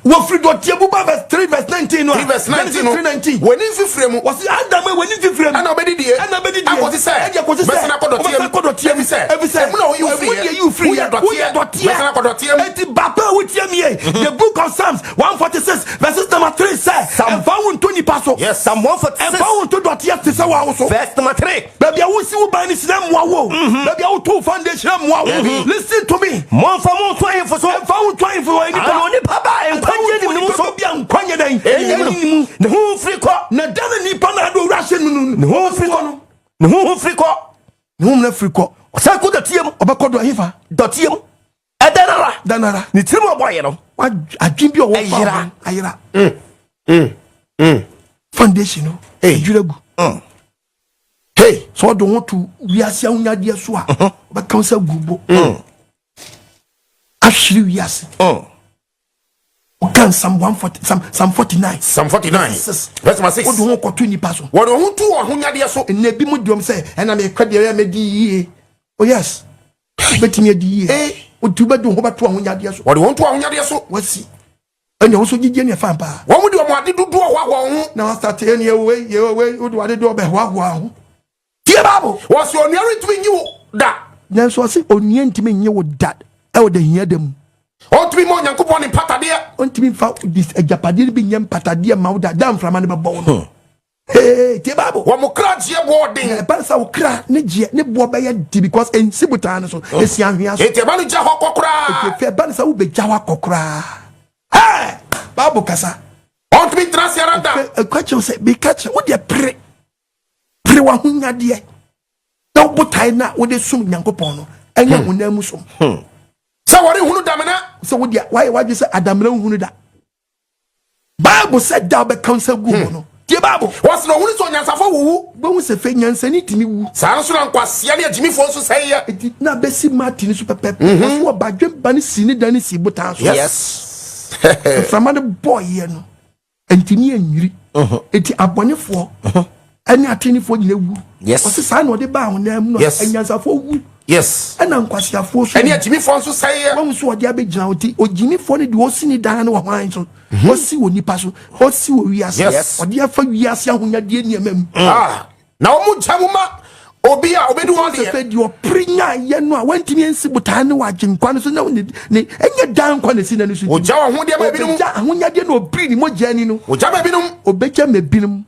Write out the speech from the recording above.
Wɔfiri dɔteɛ mu ba verse 3 verse 19 no a. 3 verse 19 no. 3 19. W'ani mfifire mu. Wɔsi Adam e w'ani mfifire mu. Ɛna ɔbɛdidie. Ɛna ɔbɛdidie. Akɔsi sɛ. Ɛde akɔsi sɛ. Bɛsane akɔ dɔteɛ mu. Ɔbɛsane akɔ dɔteɛ mu. Ɛfiri sɛ. Ɛfiri sɛ. Emu na ɔyi wo firi Emu yɛ. na ɛyi wo firi Woyɛ yɛ. dɔteɛ. Woyɛ dɔteɛ. Bɛsane akɔ dɔteɛ mu. Eti bapa a wotie mi yɛ. The Book of Psalms 146 verses number 3 sɛ. Psalm- Ɛnfa wo nto nipa so. Yes. Psalm 146 Ɛnfa wo nto dɔteɛ te sɛ wɔawo so. verse number 3. Baabi a wosi wo ban no hyerɛ mmoa wo. Baabi a woto wo foundation mmoa wo. Listen to me. Momfa mo nto ahemfo so. Ɛnfa wo nto ahemfo wɔ nipa. Ana onipa ba a nkwagye nim ne mu so. Bi a nkwagye dɛn. Ɛnnim no. Ɛnnim mu. Ne ho mfiri kɔ. Na da na nipa na ade owura hyɛ no no. Ne ho mfiri kɔ. Ne ho mfiri kɔ. Ne ho muna firi kɔ. Ɔsan kɔ dɔteɛ mu. Ɔbɛkɔ do ahefa. Dɔteɛ mu. Ɛdɛn ara. Danara. Ne tirim ɔbɔeɛ no. Adwene bi a ɔwɔ fa Ɛyera. ho, ayera. Foundation no. Adwira gu. Hey. Sɛ ɔde ho to wiase ahonyadeɛ so a, ɔbɛka wo sɛ gu bo. Ahwere wiase. Ɔka Psalm 140, Psalm 49. Psalm 49. Six. Verse number 6. Wode ho kɔto nipa so. Wɔde wɔn ho to wɔn ahonyadeɛ so. Ɛnna ebi mu diɔm sɛ ɛna mekɔ deɛ ɛyɛ mɛdi yie. Oh yes. Bɛtumi adi yie. Eh. Otu bɛde wo ho bɛto ahonyadeɛ so. Wɔde wɔn to ahonyadeɛ so. Wasi. Ɛnna wo so gyigye ne ɛfa paa. Wɔn mu de wɔn ade dodoɔ hoahoa wɔn ho. Na wasate ɛne ɛwɔ yɛwɔ wode wade de ɔbɛhoahoa ho. Tie Bible. Wɔsi onua rentumi nyi wo da. Nanso ɔse onua ntumi nye wo da ɛwɔ da hia da mu. Ɔntumi ma Onyankopɔn ne mpatadeɛ. Ɔntumi mfa agyapadeɛ no bi nyɛ mpatadeɛ ma wo da da mframa no bɛbɔ wo no. Hey, tie Bible. Wɔn mo kra gyeɛ boɔ den. Ɛba no sɛ wo kra ne gyeɛ ne boɔ bɛyɛ di because ɛnsi botaa no so, ɛsi ahwea so. Eti ɛba no gya hɔ kɔ koraa. Ɛfɛ ɛba no sɛ wobɛgya hɔ akɔ koraa. Hey, Bible kasa. Ɔntumi ntena ase ara da. Ɛka kyerɛ wo sɛ meka kyerɛ wo deɛ pere pere w'ahonyadeɛ na wo botae no a wode som Nyankopɔn no ɛnyɛ honam mu som. Sɛ wɔrehunu damena. Sɛ wo deɛ wayɛ w'adwene sɛ adamena nhunu da. Bible sɛ da wobɛka wo nsa gu hɔ no. Tie Bible. Wɔsi na ohunu sɛ onyansafo wuwu. Wobɛhu sɛ fɛ nyansani tumi wu. Saa nso na nkwasea ne agyimifoɔ nso sɛe yɛ. Enti na bɛsi Martin so pɛpɛpɛ. Wɔso ɔbadwemba no si ne dan no si botan so. Yes. Mframa no bɔɔyɛ no, ntumi anyiri. Enti abɔnefoɔ ɛne atenefoɔ nyina wu. Yes. Ɔse saa na ɔde baa honam mu no. Yes. Anyansafoɔ wu. Yes. Ɛna nkwaseafoɔ so. Ɛne agyimifoɔ nso sɛe yɛ. Wɔn nso ɔde abɛgyina hɔ nti ogyimifoɔ no deɛ ɔsi ne dan no wɔ hwan so? Ɔsi wɔ nipa so, ɔsi wɔ wiase. Yes. Ɔde afa wiase ahonyadeɛ nneɛma mu. Ah. Na wɔn mu gya mu ma obi a obedi wɔn deɛ. Sɛ deɛ ɔpere nyaayɛ no a wantumi ansi botae ne wɔ agyenkwa no so na ne ne ɛnyɛ dan nkwa na esi n'ani so. Ogya wɔn ho deɛ ma ebinom. Ɔbɛgya ahonyadeɛ na ɔbiri ne mogya ani no. Ogya ma ebinom. Ɔbɛgya ma ebinom.